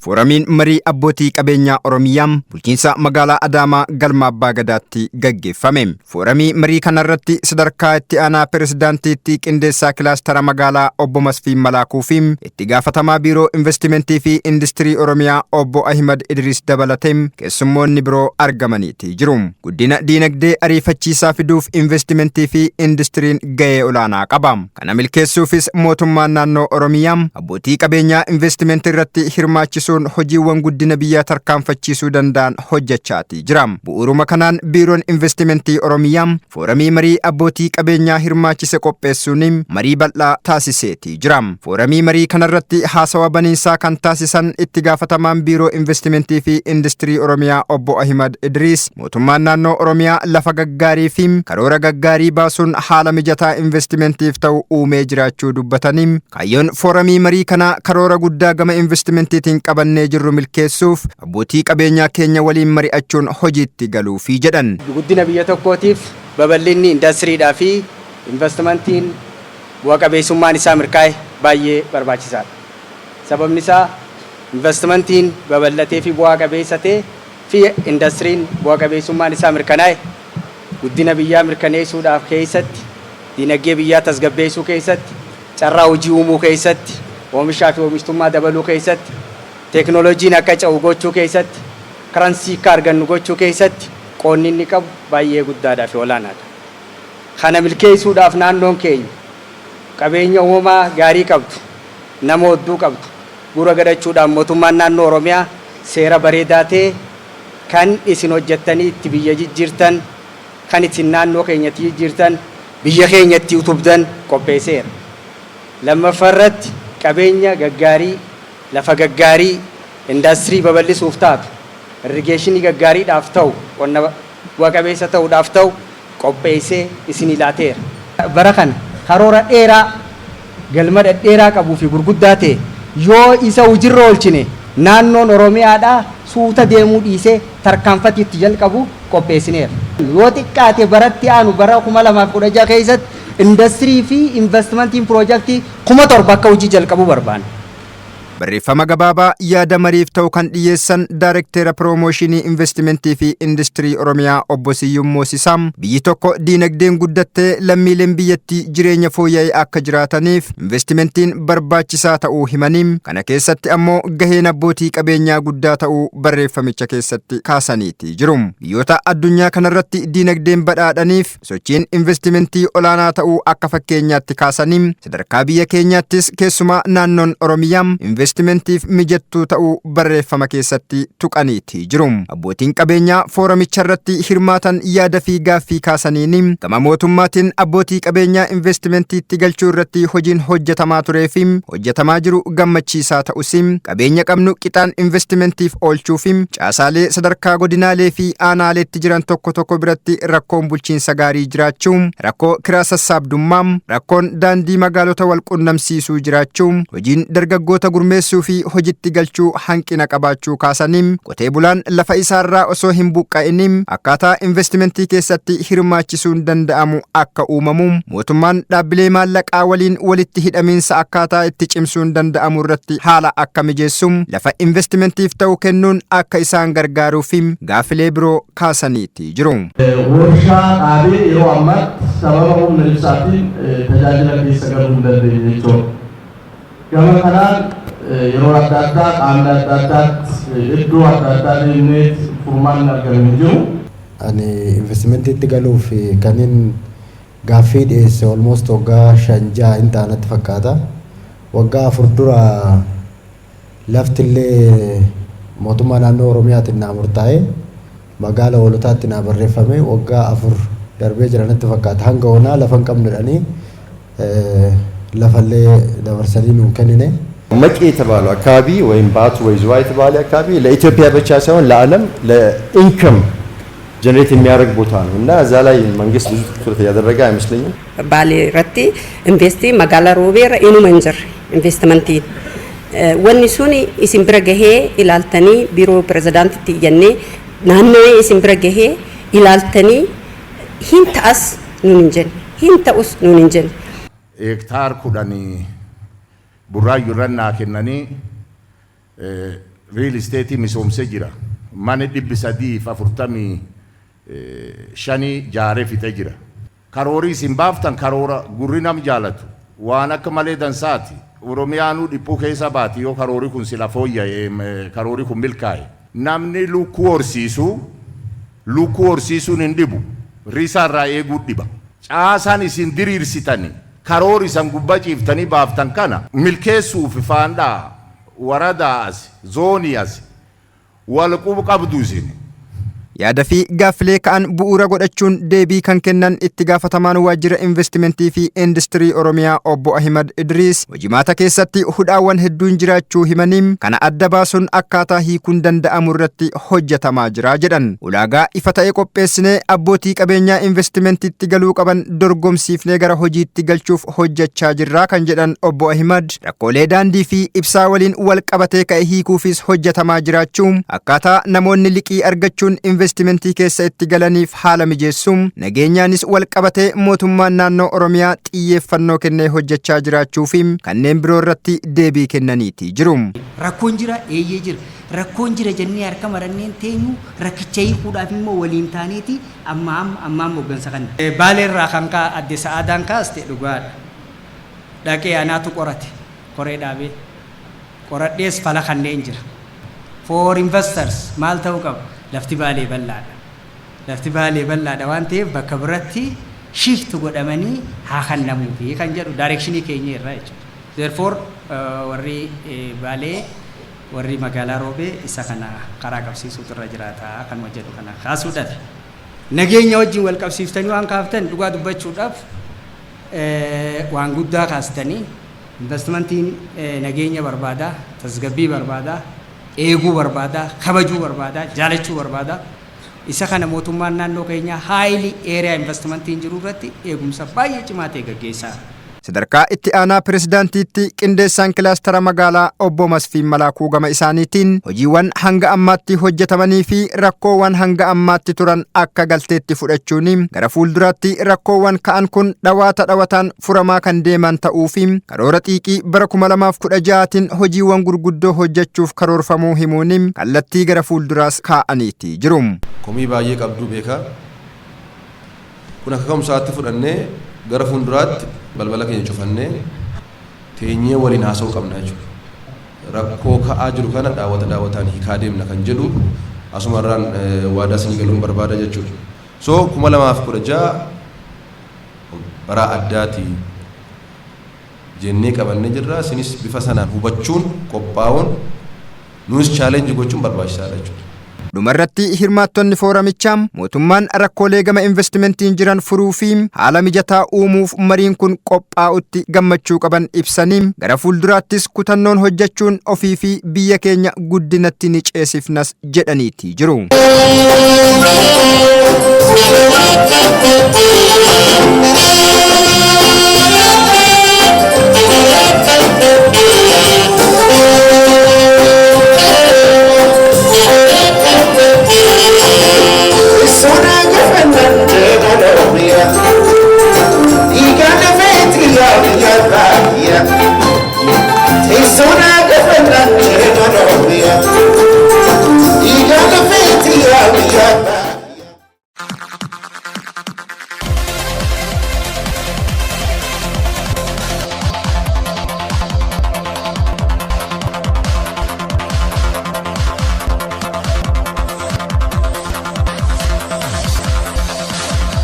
Fooramiin marii abbootii qabeenyaa Oromiyaa bulchiinsa magaalaa Adaamaa galma Abbaa Gadaatti gaggeeffame. Fooramii marii kanarratti sadarkaa itti aanaa pirezidaantiitti qindeessaa kilaastara magaalaa obbo Masfiin Malaakuu fi itti gaafatamaa biiroo investimentii fi industirii Oromiyaa obbo Ahimad Idris dabalatee keessummoonni biroo argamaniiti jiru. Guddina diinagdee ariifachiisaa fiduuf investimentii fi industiriin gahee olaanaa qaba. Kana milkeessuufis mootummaan naannoo Oromiyaa abbootii qabeenyaa investimentii irratti hirmaachisuun hojiiwwan guddina biyyaa tarkaanfachiisuu danda'an hojjechaati jira. Bu'uuruma kanaan biiroon investimentii Oromiyaa fooramii marii abbootii qabeenyaa hirmaachise qopheessuun marii bal'aa taasiseeti jira. Fooramii marii kanarratti haasawa baniinsaa kan taasisan itti gaafatamaan biiroo investimentii fi industirii Oromiyaa obbo Ahimad Idris, mootummaan naannoo Oromiyaa lafa gaggaarii fi karoora gaggaarii baasuun haala mijataa investimentiif ta'u uumee jiraachuu dubbatanii, kaayyoon fooramii marii kanaa karoora guddaa gama investimentiitiin qabannee jirru milkeessuuf abbootii qabeenyaa keenya waliin mari'achuun hojiitti galuufi jedhan. Guddina biyya tokkootiif babal'inni indastiriidhaa fi investimentiin bu'a qabeessummaan isaa mirkaa'e baay'ee barbaachisaadha. Sababni isaa, investimentiin babal'atee fi bu'aa qabeessa ta'e fi indastiriin bu'a qabeessummaan isaa mirkanaa'e guddina biyyaa mirkaneessuudhaaf keessatti, dinagdee biyyaa tasgabbeessuu keessatti, carraa hojii uumuu keessatti, oomishaa fi oomishtummaa dabaluu keessatti, teeknooloojiin akka ce'u gochuu keessatti, karansii akka argannu gochuu keessatti qoonni inni qabu baay'ee guddaadhaa fi olaanaadha. Kana milkeessuudhaaf naannoon keenya qabeenya uumamaa gaarii qabdu, nama hedduu qabdu, gura gadhachuudhaan mootummaan naannoo Oromiyaa seera bareedaa ta'e kan isin hojjettanii itti biyya jijjiirtan, kan isin naannoo keenyatti jijjiirtan, biyya keenyatti utubdan qopheesseera. Lammaffaa irratti qabeenya gaggaarii, lafa gaggaarii indaastirii babal'isuuf taatu, irrigeeshinii gaggaariidhaaf ta'u, qonna bu'a qabeessa ta'uudhaaf ta'u qopheessee isinii laateera. Bara kana karoora dheeraa, galma dhedheeraa qabuu fi gurguddaa ta'e yoo isa hojiirra oolchine, naannoon Oromiyaadhaa suuta deemuu dhiisee tarkaanfatii itti jalqabu qopheessineera. Yoo xiqqaate baratti aanu, bara 2016 keessatti, indastirii fi investimentiin piroojaktii 7,000 akka hojii jalqabuu barbaanna. Barreeffama gabaabaa yaada mariif ta'u kan dhiyeessan Daarekteera Piroomooshinii Investimentii fi Industirii Oromiyaa obbo Siyyum Moosisaa, biyyi tokko diinagdeen guddattee lammiileen biyyattii jireenya fooyya'ee akka jiraataniif investimentiin barbaachisaa ta'uu himanii, kana keessatti ammoo gaheen abbootii qabeenyaa guddaa ta'uu barreeffamicha keessatti kaasaniiti jiru. Biyyoota addunyaa kanarratti diinagdeen badhaadhaniif sochiin investimentii olaanaa ta'uu akka fakkeenyaatti kaasanii, sadarkaa biyya keenyaattis keessumaa naannoon Oromiyaa investimentiif mijattuu ta'uu barreeffama keessatti tuqaniiti jiru. Abbootiin qabeenyaa fooramicha irratti hirmaatan yaada fi gaaffii kaasaniin, gama mootummaatiin abbootii qabeenyaa investimentiitti galchuu irratti hojiin hojjetamaa turee fi hojjetamaa jiru gammachiisaa ta'us, qabeenya qabnu qixaan investimentiif oolchuu fi caasaalee sadarkaa godinaalee fi aanaaleetti jiran tokko tokko biratti rakkoon bulchiinsa gaarii jiraachuu, rakkoo kiraa sassaabdummaa, rakkoon daandii magaalota wal qunnamsiisuu jiraachuu, hojiin dargaggoota gurmeessuu fi hojitti galchuu hanqina qabaachuu kaasanii, qotee bulaan lafa isaarraa osoo hin buqqa'in akkaataa investimentii keessatti hirmaachisuun danda'amu akka uumamu, mootummaan dhaabbilee maallaqaa waliin walitti hidhamiinsa akkaataa itti cimsuun danda'amu irratti haala akka mijeessu, lafa investimentiif ta'u kennuun akka isaan gargaaruu fi gaafilee biroo kaasaniiti jiru. Warshaa dhaabee yeroo ammaatti sababa humna ibsaatiin tajaajila keessa galuu hin dandeenye jechuudha. Gama kanaan yeroo adda addaa qaamni adda addaatti iddoo adda addaa deemnee furmaanni argame hin jiru. Ani investimentiitti galuuf kanin gaaffii dhiyeesse almost waggaa 5, 6 hin ta'anatti fakkaata. Waggaa 4 dura lafti illee mootummaa naannoo Oromiyaatiin naa murtaa'e, magaala Hoolotaatti naa barreeffame. Waggaa 4 darbee jiranatti fakkaata, hanga onaa lafa hin qabnu jedhanii lafallee dabarsanii nuun kennine. መቂ የተባለው አካባቢ ወይም ባቱ ወይ ዝዋይ የተባለ አካባቢ ለኢትዮጵያ ብቻ ሳይሆን ለዓለም ለ income generate የሚያደርግ ቦታ ነው እና እዛ ላይ መንግስት ብዙ ትኩረት እያደረገ አይመስለኝም። Baalee irratti investii magaalaa Roobeerra inuma hin jirre investimentiin. Wanni sun isin bira gahee ilaaltanii, biiroo pirezidaantitti iyyannee naannoo isin bira gahee ilaaltanii, hin ta'as nuun hin jenne, hin ta'us nuun hin jenne. Hektaar 10 Burraayyuu irra naa kennanii. Real estate misoomsee jira. Mana 345 jaaree fixee jira. Karoorii isin baaftan karoora gurri nam jaalatu. Waan akka malee dansaati. Oromiyaanuu dhiphuu keessa baati yoo karoori kun sila fooyya'e, karoori kun milkaa'e. Namni lukkuu horsiisu, lukkuu horsiisuun hin dhibu. Risaarraa eeguu dhiba. Caasaan isin diriirsitani karoori isan gubbaa ciiftanii baaftan kana milkeessuuf faandhaa waradaa as zoonii as wal qubu qabdu isin. Yaada fi gaaffilee ka'an bu'uura godhachuun deebii kan kennan itti gaafatamaan Waajjira Investimentii fi Industirii Oromiyaa Obbo Ahimad Idriis, hojimaata keessatti hudhaawwan hedduun jiraachuu himanii, kana adda baasuun akkaataa hiikuun danda'amu irratti hojjetamaa jira jedhan. Ulaagaa ifa ta'e qopheessinee abbootii qabeenyaa investimentiitti galuu qaban dorgomsiifnee gara hojiitti galchuuf hojjechaa jirra kan jedhan Obbo Ahimad, rakkoolee daandii fi ibsaa waliin wal qabatee ka'e hiikuufis hojjetamaa jiraachuu, akkaataa namoonni liqii argachuun investimentii keessa itti galaniif haala mijeessuun, nageenyaanis wal qabatee mootummaan naannoo Oromiyaa xiyyeeffannoo kennee hojjechaa jiraachuu fi kanneen biroo irratti deebii kennaniiti jiru. Rakkoon jira, eeyyee jira. Rakkoon jira jennee harka maranneen teenyu, rakkicha hiikuudhaaf immoo waliin taaneeti amma amma amma amma hooggansa kana. Baaleerraa kan kaa adde Sa'aadaan kaaste dhugaadha. Dhaqee anaatu qorate, koree dhaabee qoradhees fala kanneen jira. For investors maal ta'uu qaba? Lafti Baalee bal'aadha. Lafti Baalee bal'aadha waan ta'eef bakka biratti shift godhamanii haa kennamuufi kan jedhu direction keenya irraa jechuudha. Therefore, warri Baalee, warri magaalaa Roobee isa kana karaa qabsiisuutu irra jiraata kan jedhu kana kaasuudhaaf. Nageenya wajjin wal qabsiiftanii waan kaaftan, dhugaa dubbachuudhaaf waan guddaa kaastanii. Investmentiin nageenya barbaada, tasgabbii barbaada, eeguu barbaada, kabajuu barbaada, jaalachuu barbaada. Isa kana mootummaan naannoo keenyaa highly area investmentiin jiru irratti eegumsa baay'ee cimaa ta'e gaggeessaa. Sadarkaa itti aanaa pirezidaantiitti qindeessaan kilaastara magaalaa Obbo Masfiin Malaakuu gama isaaniitiin, hojiiwwan hanga ammaatti hojjetamanii fi rakkoowwan hanga ammaatti turan akka galteetti fudhachuun gara fuulduraatti rakkoowwan ka'an kun dhawaata dhawataan furamaa kan deeman ta'uu fi karoora xiiqii bara 2016tiin hojiiwwan gurguddoo hojjechuuf karoorfamuu himuun kallattii gara fuulduraas kaa'aniiti jiru. Komii baay'ee qabduu beekaa. Kun akka ka'umsaatti fudhannee gara fuulduraatti balbala keenya cufannee teenyee waliin haasa'uu qabna jechuudha. Rakkoo ka'aa jiru kana daawwata daawwataan hiikaa deemna kan jedhu asumarraan waadaa isinii galuun barbaada jechuudha. So 2016 bara addaati jennee qabannee jirra. Isinis bifa sanaan hubachuun qophaa'uun, nuus challenge gochuun barbaachisaadha jechuudha. Dhumarratti hirmaattonni fooramichaa mootummaan rakkoolee gama investimentiin jiran furuu fi haala mijataa uumuuf mariin kun qophaa'utti gammachuu qaban ibsanii, gara fuulduraattis kutannoon hojjechuun ofii fi biyya keenya guddinatti ni ceesifnas jedhaniiti jiru.